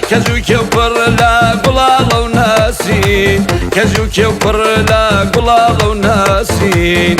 کەژ و کێو پڕ لە گوڵاڵە و ناسین، کەژ و کێو پڕ لە گوڵاڵە و ناسین.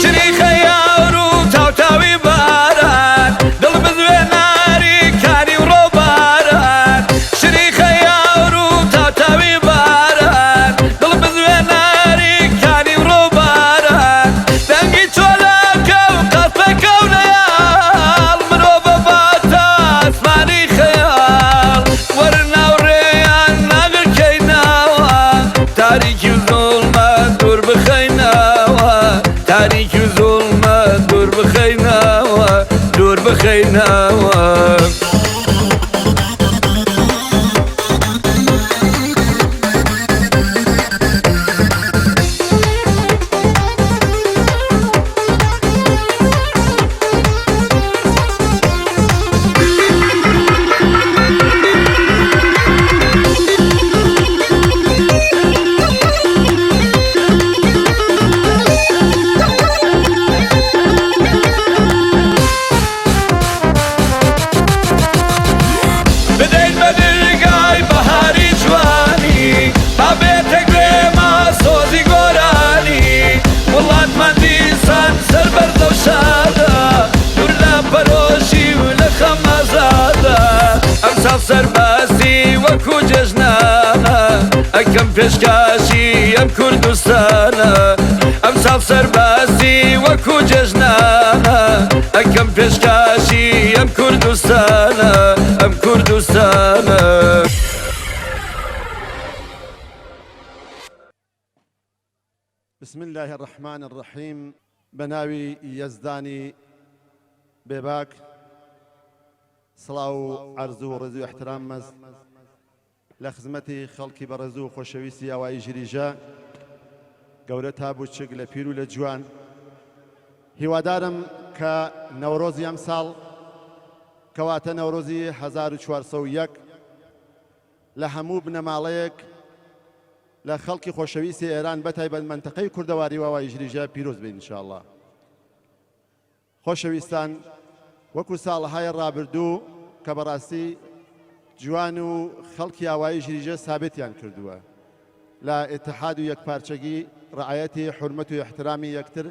شریخە یاور و تاوتاوی باران، دڵ بزوێناری کانی و ڕۆباران. شریخە یاور و تاوتاوی باران، دڵ بزوێناری کانی و ڕۆباران. دەنگی چۆلەکە و قاسپەکە و لەیاڵ، مرۆڤە باتە ئاسمانی خەیاڵ. وەرن هاوڕێیان ناگرکەینەوە، تاریکی و زوڵمەت دوور بخەینەوە، تاریکی و زوڵمەت دوور بخەینەوە، دوور بخەینەوە. بدەین بە درگای بەهاری جوانی، با بێتە گوێما سۆزی گۆرانی. وڵاتمان دیسان سەربەرزە و شادە، دوور لە پەرۆشی و لە خەم ئازادە. ئەمساڵ سەربەستی وەکوو جێژنانە، ئەکەم پێشکاشی ئەم کوردستانە. ئەمساڵ سەربەستی وەکوو جێژنانە، ئەکەم پێشکاشی ئەم کوردستانە، ئەم کوردستانە. بسم اللە الرحمن الرحیم بەناوی یەزدانی بێباک سڵاو و عەرز و ڕێز و ئیحتراممەز لە خزمەتی خەڵکی بەڕێز و خۆشەویستی ئاوایی ژریژە گەورە تا بوچک لە پیر و لە جوان هیوادارم کە نەورۆزی ئەمساڵ کەواتە نەورۆزی 1401 لە هەموو بنەماڵەیەک لە خەڵکی خۆشەویستی ئێران بەتایبەت مەنتەقەی کوردەواری واوای ژریژە پیرۆز بێت ان شاءاللە. خۆشەویستان وەکو ساڵەهای ڕابردوو کە بەڕاستی جوان و خەڵکی ئاوایی ژریژە سابتیان کردووە لە ئیتحاد و یەکپارچەگی ڕعایەتی حورمەت و ئیحترامی یەکتر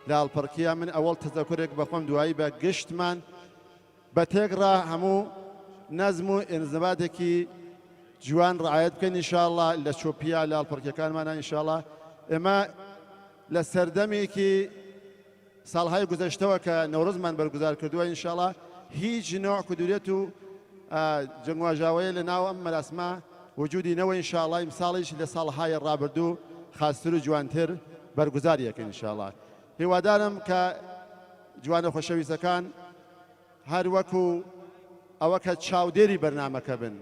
لە هەڵپەڕکیە من ئەوەڵ تەزەکورێک بەخۆم دوایی بە گشتمان بە تێکڕا هەموو نەزم و ئینزباتێکی جوان ڕعایەت بکەین ان شاءاللە لە چۆپیا لە هەڵپەڕکێکانمانا ان شاءاللە ئێمە لە سەردەمێکی ساڵهای گوزەشتەوە کە نەورۆزمان بەرگوزار کردووە ان شاءاللە هیچ نوع کدورەت و جەنگواژاوەیە لە ناو ئەم مەراسمە وجودی نەوە ان شاءاللە ئیمساڵیش لە ساڵهای ڕابردوو خاستر و جوانتر بەرگوزار یەکەین ان شاءاللە هیوادارم کە جوانە خۆشەویستەکان هەر وەکو ئەوە کە چاودێری بەرنامەکە بن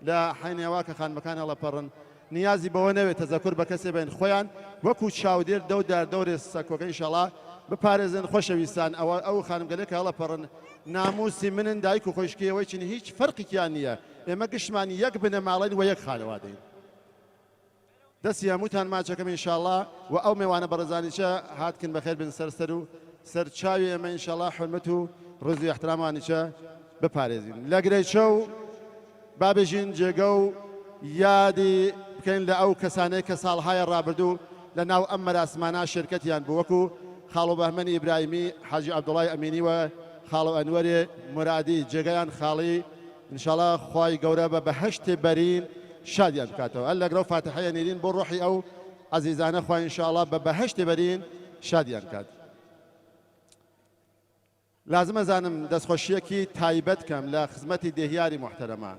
لە حەینەوە کە خانمەکان هەڵەپەڕن نیازی بەوە نەوێت تەزەکور بە کەسێ بێن خۆیان وەکو چاودێر دەو دار دەورێ سەکۆکە ئیشەڵا بپارێزن خۆشەویستان ئەوە ئەو خانمگەلێک کە هەڵەپەڕن ناموسی منن دایک و خۆشکی ئەوەی چین هیچ فەرقێکیان نییە ئێمە گشتمان یەک بنەماڵەین و یەک خانەوادەین. دەستی هەمووتان ماچەکەم انشاءاللە وە ئەو مێوانە بەڕێزانیچە هاتکن بەخێر بن سەر سەر و سەر چاوی ئێمە انشاءاللە حورمەت و ڕێز و ئیحترامانیچە بپارێزین لە گرەیچە و با بژین جێگە و یادی بکەین لە ئەو کەسانەی کە ساڵهای ڕابردوو لە ناو ئەم مەراسمانە شرکەتیان بوو وەکو خاڵۆ بەهمەنی ئیبراهیمی حاجی عەبدوڵای ئەمینی و خاڵۆ ئەنوەرێ مورادی جێگەیان خاڵی انشاءاللە خوای گەورە بە بەهەشتێ بەرین شادیان بکاتەوە اللە گرەو فاتحەیە نیرین بۆ ڕۆحی ئەو عەزیزانە خوای انشاءاللە بە بەهەشتێ بەرین شادیان کات. لازمە زانم دەستخۆشیەکی تایبەت کەم لە خزمەتی دێهیاری موحتەرەمە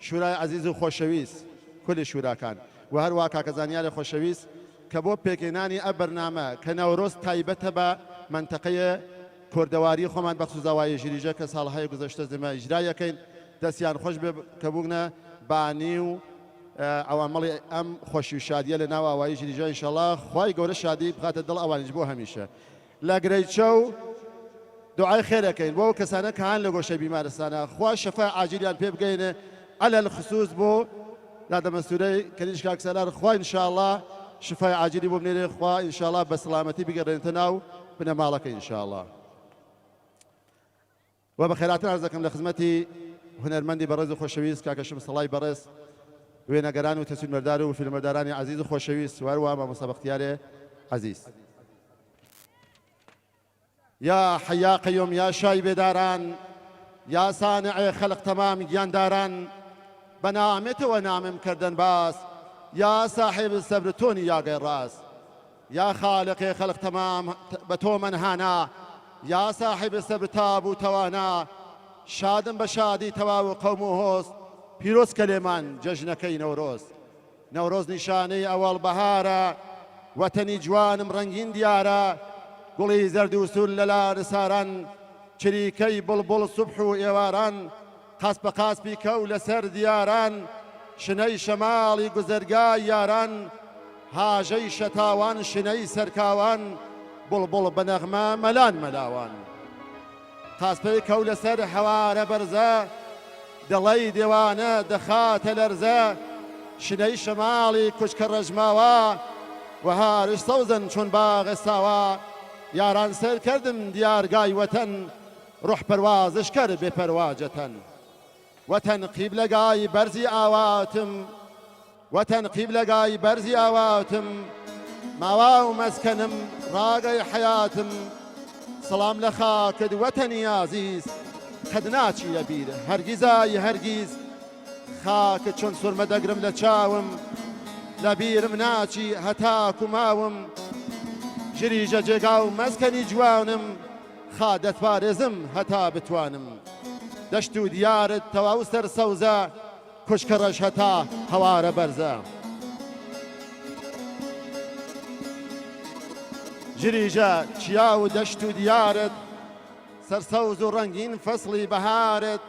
شورای عەزیز و خۆشەویست کولی شوراکان و هەروا کاکە زانیاری خۆشەویست. کە بۆ پێکهێنانی ئە بەرنامە کە نەورۆز تایبەتە بە مەنتەقەێ کۆردەواری خۆمان بە خسوس ئاوایی ژریژە کە ساڵهای گوزەشتە زمە ئیجرا یەکەین دەسیان خوەش بێ کە بووگنە بانی و عەوامڵی ئەم خۆشی و شادیە لە ناو ئاوایی ژریژە ئینشەڵا خوای گەورە شادی بخاتە دڵ ئەوانیش بۆ هەمیشە لە گرەی چەو دوعای خێر ئەکەین بۆ ئەو کەسانە کە هان لە گۆشەی بیمارستانا خوا شەفای عاجیلیان پێ بگەینێ علی الخصوص بۆ دادە مەستورەی کەنیش کاک سالار خوا ان شاء اللە شفای عاجلی بۆ بنێرێ خوا ان شاء اللە بە سڵامەتی بگەڕێنێتە ناو بنەماڵەکەی ان شاء اللە. وە بەخێراتن عەرز دەکەم لە خزمەتی هونەرمەندی بەڕێز و خۆشەویست کاکە شمس سەڵای بەڕێز وێنەگەران و تەسویرمەردار و فیلمبەردارانی عەزیز و خۆشەویست و هەروەها مامۆستا بەختیارێ عەزیز. یا حی یا قیوم یا شای بێداران یا سانع خەلق تەمام گیانداران بە نامێتەوە نامم کردن باس یا ساحب سەبر تۆنی یاگەی ڕاست یا خالق خەلق تەمام بە تۆ من هانا یا ساحب سەبر تاب و تەوانا شادم بە شادی تەواو قەوم و هۆز پیرۆز کە لێمان جەژنەکەی نەورۆز نەورۆز نیشانەی ئەوەڵ بەهارە وەتەنی جوانم ڕەنگین دیارە گوڵی زەرد و سوور لە لارساران چریکەی بوڵبوڵ سوبح و ئێواران قاسپە قاسپی کەو لەسەر دیاران شنەی شەماڵی گوزەرگای یاران هاژەی شەتاوان شنەی سەرکاوان بوڵبوڵ بە نەغمە مەلان مەلاوان قاسپەی کەو لەسەر هەوارە بەرزە دڵەی دێوانە دەخاتە لەرزە شنەی شەماڵی کوچکە ڕەژماوە وەهارش سەوزن چون باغ ساوا یاران سەیر کردم دیارگای وەتەن ڕۆح پەروازش کەر بێ پەروا جەتەن وەتەن قیبلەگای بەرزی ئاواتم وەتەن قیبلەگای بەرزی ئاواتم ماوا و مەسکەنم ڕاگەی حەیاتم سڵام لە خاکت وەتەنی ئازیز قەت ناچی لە بیر هەرگیزای هەرگیز خاکت چۆن سورمە دەگرم لە چاوم لە بیرم ناچی هەتاکو ماوم ژریژە جێگا و مەسکەنی جوانم خا دەتپارێزم هەتا بتوانم دەشت و دیارت تەواو سەر سەوزە کوشکە ڕەش هەتا هەوارە بەرزە. ژریژە چیا و دەشت و دیارت سەرسەوز و ڕەنگین فەسڵی بەهارت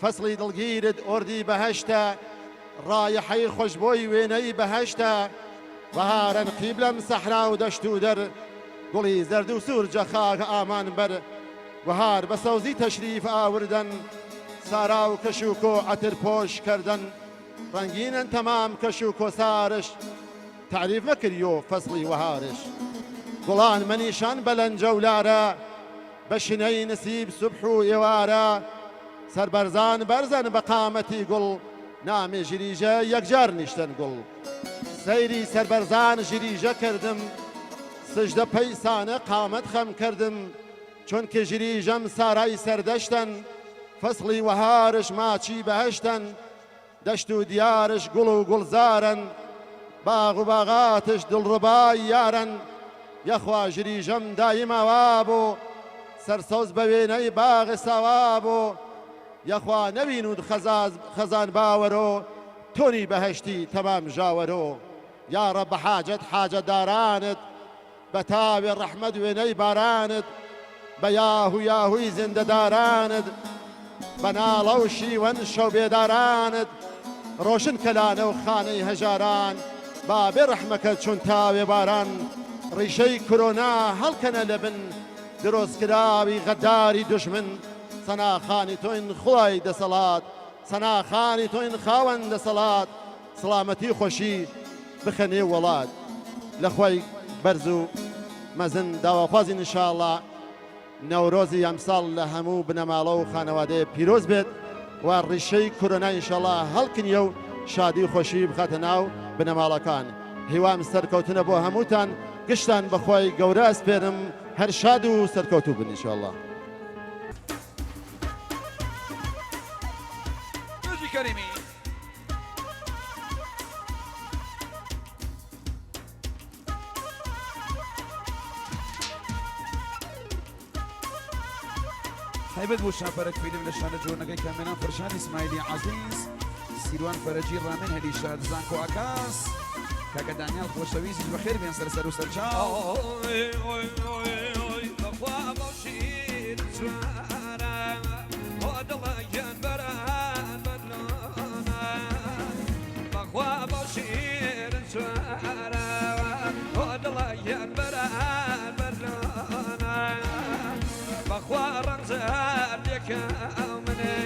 فەسڵی دڵگیرت ئۆردی بەهەشتە ڕایحەی خۆشبۆی وێنەی بەهەشتە بەهارەن قیبلەم سەحرا و دەشت و دەر گوڵی زەرد و سوور جە خاک ئامان بەر وەهار بە سەوزی تەشریف ئاوردەن سارا و کەش و کۆ عەتر پۆش کەردەن ڕەنگینن تەمام کەش و کۆسارش تەعریف مەکریۆ فەسڵی وەهارش گوڵان مەنیشان بە لەنجە و لارە بە شنەی نسیب سوبح و ئێوارە سەربەرزان بەرزەن بە قامەتی گوڵ نامێ ژریژە یەکجار نیشتەن گوڵ سەیری سەربەرزان ژریژە کردم سجدە پەیسانە قامەت خەم کردم چونکە ژریژەم سارای سەردەشتەن فەسڵی وەهارش ماچی بەهەشتەن دەشت و دیارش گوڵ و گوڵزارن باغ و باغاتش دڵڕبای یارن یەخوا ژریژەم دایم ئاوا بۆ سەرسەوز بە وێنەی باغ ساوا بۆ یەخوا نەوینود خەزان باوەرۆ تۆنی بەهەشتی تەمام ژاوەرۆ یاڕەب بە حاجەت حاجەتدارانت بە تاوێ ڕەحمەت وێنەی بارانت بە یاهو یاهوی زیندەدارانت بە ناڵە و شیوەن شەو بێدارانت ڕۆشن کە لانە و خانەی هەژاران با بێ ڕەحمەکەت چون تاوێ باران ڕیشەی کرۆنا هەڵکەنە لە بن درۆستکراوی غەداری دوژمن سەناخانی تۆین خوای دەسەڵات سەناخانی تۆین خاوەن دەسەڵات سڵامەتی و خۆشی بخە نێو وەڵات لە خوای بەرز و مەزن داواخوازین ان شاء اللە نەورۆزی ئەمساڵ لە هەموو بنەماڵە و خانەوادەیە پیرۆز بێت و ڕیشەی کۆرۆنا ان شاء اللە هەڵکنیە و شادی و خۆشی بخاتە ناو بنەماڵەکان هیوام سەرکەوتنە بۆ هەمووتان گشتان بەخوای گەورە ئەسپێرم هەر شاد و سەرکەوتوو بن ان شاء اللە. نوجی کەریمی. تایبەت بۆ شاپەرەک فیلم لە شانە جۆرنەکەی کامێران فەرشاد ئیسماعیلی عەزیز سیروان فەرەجی ڕامێن هەلی شاد زانکۆ ئاکاس. کاکە دانیال خۆشەویستیش بەخێر بێن سەر سەر و سەرچاو. ئۆی ئۆی ئۆی ئۆی بەخوا بەو شیر سوارە بۆ دڵە گیان بەران بەدلۆنە بەخوا بەو شیر سوارە بۆ دڵە گیان بەران بەدلۆنە بەخوا ڕەنجار دێکەم منێ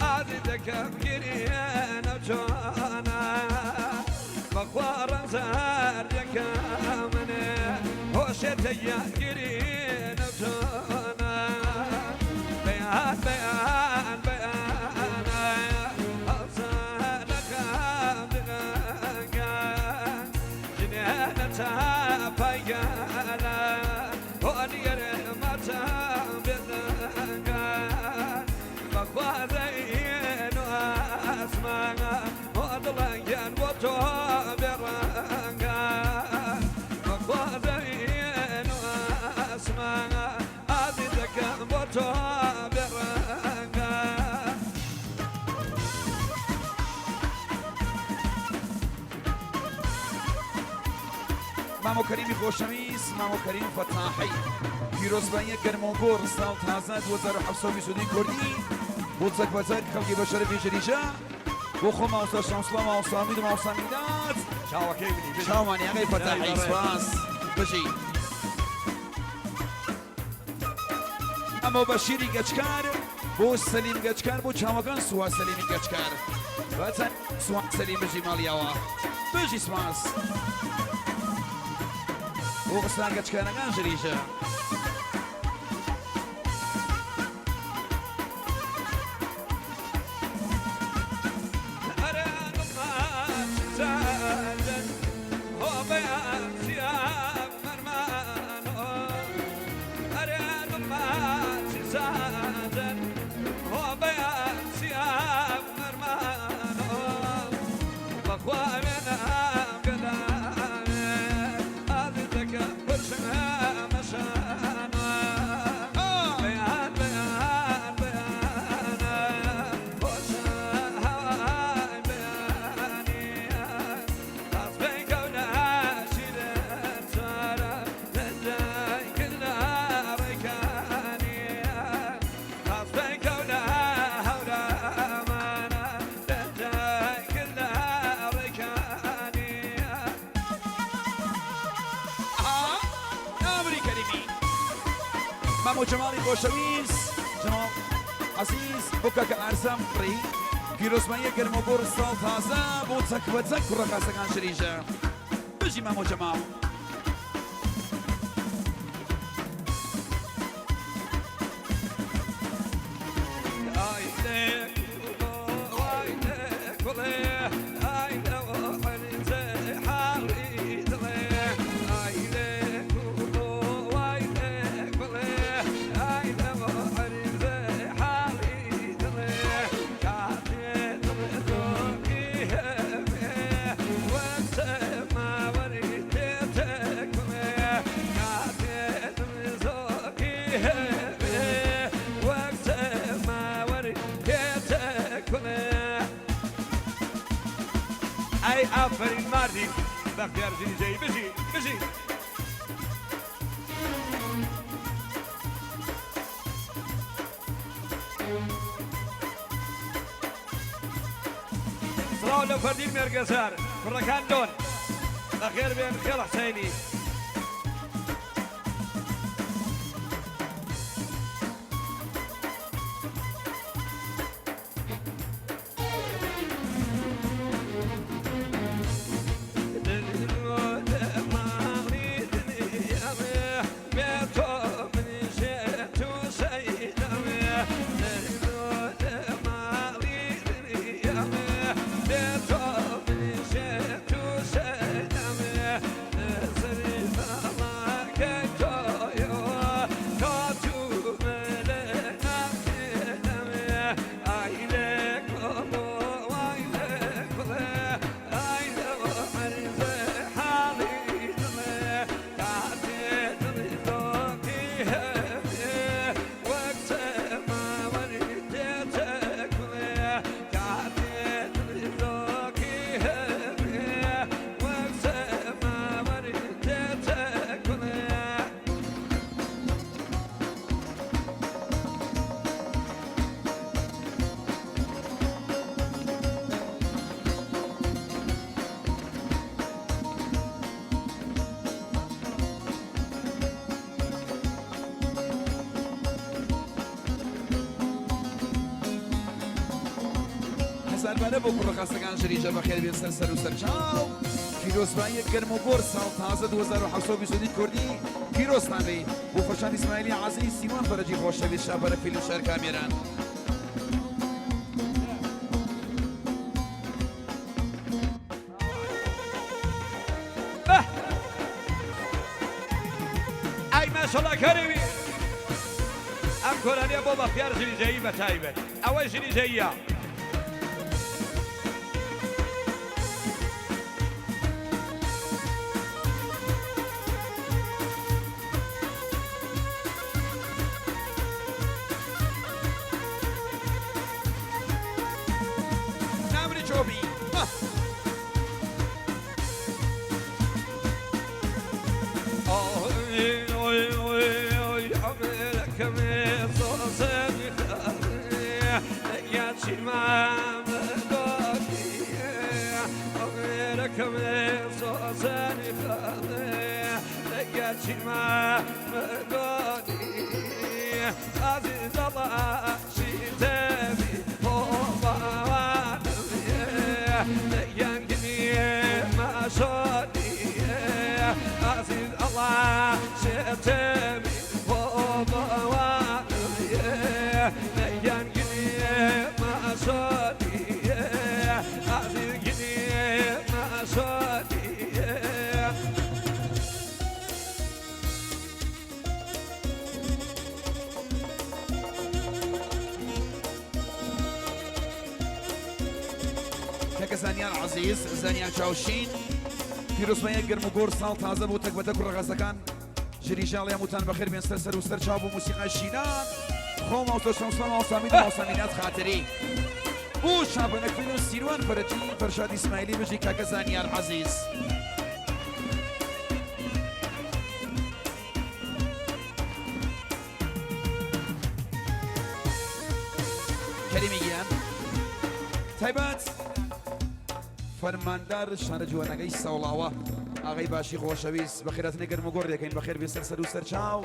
ئازی دەکەم گریەنە چۆنە بەخوا ڕەنجار دێکەم منێ هۆشێتە گیان گریەنە چۆنە بەیان بەیان بەیانە هەڵسانەکەم دنگە ژنێنە تا پایگانە هۆنیەرێ ماچام بێدەنگە بەخوا زەین و ئاسمانە بۆ دڵەنگیان بۆ تۆ بێڕەنگە بەخوا زەین و ئاسمانە ئازی دەکەم بۆ تۆ بێڕەنگە. مامۆ کەریمی خۆشەویست، مامۆ کەریم فەتاحی، پیرۆزباییە گەرمەوگۆڕ ساڵ تازە 2722 کوردی بۆ چەک بە چەک خەڵکی بە شەرەفی ژریژە بۆ خۆ مامۆستا شەمسڵا مامۆستا ئومید و مامۆستا میلاد چاوەکەی منی بژی. چاومانی ئاغای فەتاحی برای بەڕێز. سپاس بژی. ئەمە بەشیری گەچکار بۆ سەلیم گەچکار بۆ چاوەکان سووا سەلیمی گەچکار بەچەند سووا سەلیم بژی ماڵیاوە بژی سپاس بۆ قسا گەچکارەکان ژریژە. ئەرێ دڵمان چ هۆ بەیان سیام مەرمانۆ ئەرێ دڵمان چ زادن هۆ بەیان سیام مەرمانۆ بەخوا وێنام گەداوێ ئازیزەکە پرشم مەشانە بەیان بەیان بەیانە خۆشە هەوای بەیانیە ئاسمەی کەونە شیرن چارە لە کردە ڕێکانیە ئاسمەی کەونە هەورامانە لە کردە ڕێکانیە. ئامری کەریمی مامۆ جەماڵی خۆشەویست جەماڵ عەزیز بۆ کاکە ئارزام ڕێی پیرۆزباییە گەرمەگۆڕ ساڵ تازە بۆ چەک بە چەک کوڕە خاسەکان شریژە بژی مامۆ جەماڵ. ئای لێ وای لێ کوڵێ ئای لە وەرزێ حاڵی دڵێ ئای لێ وای لێ کوڵێ ئای لە وەرزێ حاڵی دڵێ کاتێ دڵ زۆکی هەبێ وەک سەماوەری تێتە کوڵێ کاتێ دڵ زۆکی هەبێ وەک سەماوەری تێتە کوڵێ. ئەی ئافەرین ماردین بەختیار ژیریجەیی بژی بژی. سڵاو لە فەردین مێرگەسار کوڕەکان لۆن بەخێر بێن خێڵ حسەینی. شادبانە بۆ کوڕە خاسەکان ژریژە بەخێر بێن سەر سەر و سەر چاو. پیرۆزباییەک گەرم و گۆڕ ساڵ تازە 2722 کوردی پیرۆزتان بێ بۆ فەرشاد ئیسماعیلی عەزیز سیروان فەرەجی خۆشەویست شاپەرە فیلم شار کامێران. ئەی ماشەڵا کەرەوی ئەم گۆرانیە بۆ بەختیار ژریجەیی بە تایبەت ئەوەی ژریجەییە. نامری چۆبی کاکە زانیار عەزیز، زانیار چاوشین، پیرۆزباییە گەرم و گۆڕ ساڵ تازە بۆ تەک بە تەک و ڕەغەزەکان ژری ژاڵی هەمووتان بەخێر بێن سەر سەر و سەر چاو بۆ موسیقای شینان خۆ مامۆستا شەمسڵ مامۆستا مید مامۆستا میناز خاتری بۆ شابەنەکوین و سیروان فەرەجی فەرشاد ئیسماعیلی بژی کاکە زانیار عەزیز. کەریمی گیان تایبەت فەرماندار شارە جوانەکەی سەوڵاوە ئاغای باشی خۆشەویست بەخێراتنە گەرم و گۆڕ دەکەین بەخێر بێ سەر سەر و سەرچاو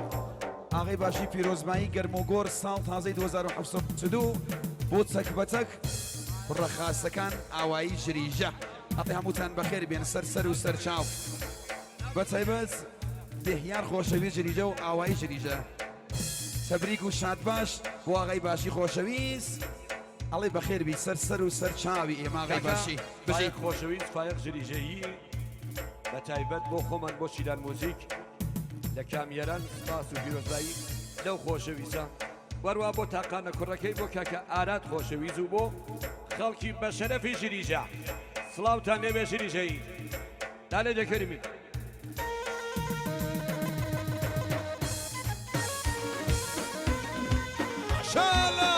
ئاغای باشی پیرۆزبایی گەرم و گۆڕ ساڵ تازەی 2022 بۆ چەک بە چەک کوڕە خاسەکان ئاوایی ژریژە ئەڵێ هەمووتان بەخێر بێن سەر سەر و سەرچاو بە تایبەت بێهیار خۆشەویست ژریژە و ئاوایی ژریژە تەبریک و شادباش بۆ ئاغای باشی خۆشەویست ئەڵێ بەخێر بی سەر سەر و سەر چاوی ئێمە ئاغای باشی بژی. فایەق خۆشەویست فایەق ژریژەیی بە تایبەت بۆ خۆمان بۆ شیلان موزیک لە کامیەران سپاس و پیرۆزبایی لەو خۆشەویستە وەروا بۆ تاقانە کوڕەکەی بۆ کاکە ئاراد خۆشەویست و بۆ خەڵکی بەشەرەفی ژریژە سڵاوتان لێبێ ژریژەیی دالێ دەکەرمی. ماشاءاللە.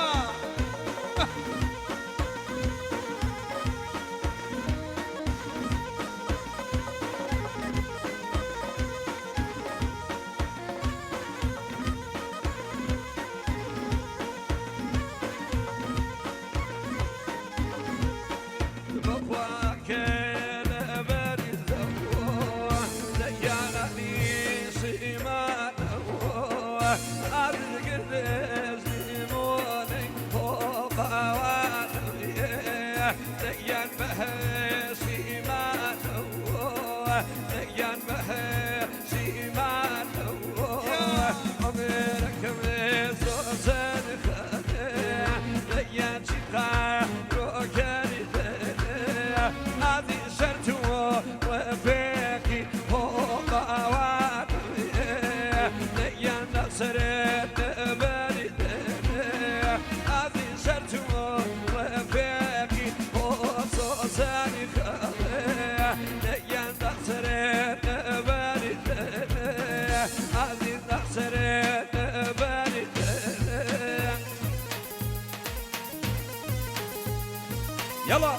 یەڵا.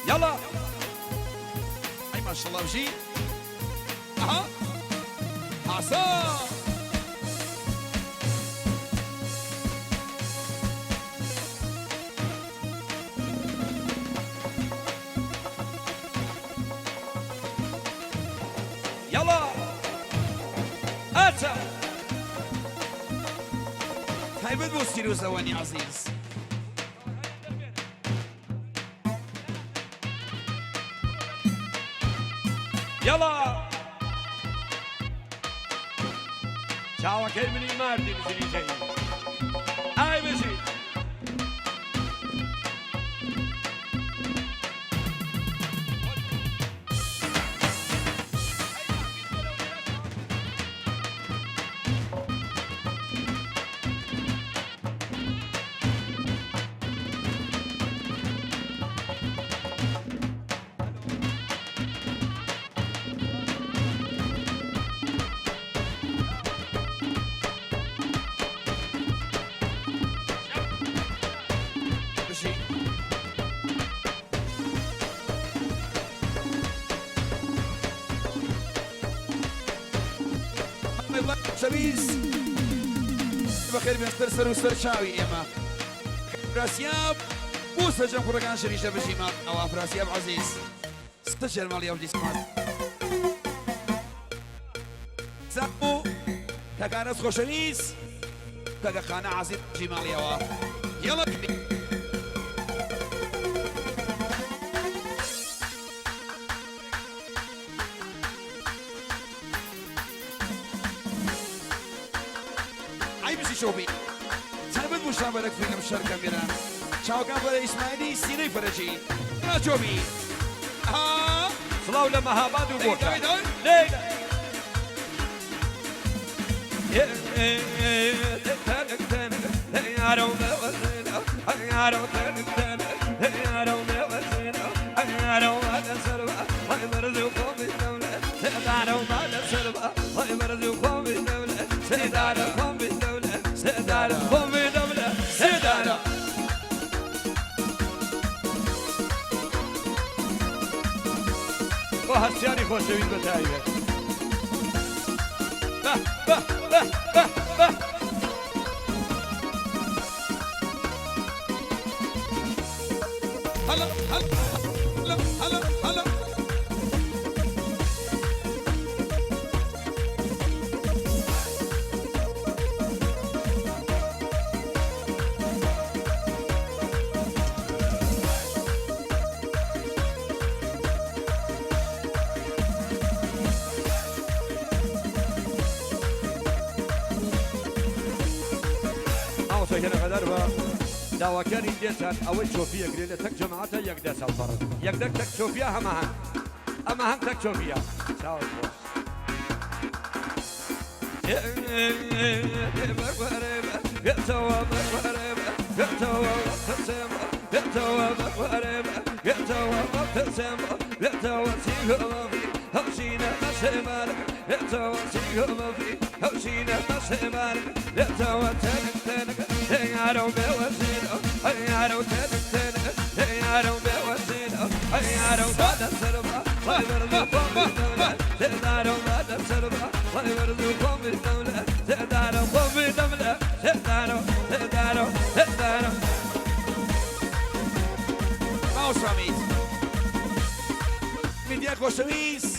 یەڵا. ئەی ماشەڵا بژی. ئەها ئاسا. بەچە. تایبەت بۆ سیروس ئەوەنی عەزیز. یەڵا چاوەکەی منی ماردی بزریجەی ئای بژی. بژی. شەویز بەخێر بێن سەر سەر و سەر چاوی ئێمە ئەفراسیاب بۆ سەرجەم کوڕەکان شەریشە بژی ماڵ ئەوە ئەفراسیاب عەزیز سەر ماڵی ئەو دیسمان زاو کاکانەس خۆشەویست کاکە خانە عەزیز بژی ماڵیەوە یەڵە ئای بژی شۆبی تایبەت بوو شابەرەک فیلم شەرکە میران چاوەکان فەرە ئیسماعیلی سینەی فەرەجی ناچۆبی سڵاو لە مەهاباد و بۆکان بۆ هەستیاری خۆشەویست بە تایبەت. بە بە بە بە بە. هەلا هەلا هەلا هەلا. مامۆستا گیان ئاگادار بە داواکاری دێتان ئەوەی چۆپی ئەگرێ لە تەک جەماعەتە یەک دەست هەڵپەڕن یەک دەک تەک چۆپیە هەماهەنگ ئەمە هەم تەک چۆپیە چاوت خۆش. ماوسامیت میدیا خۆشەویست.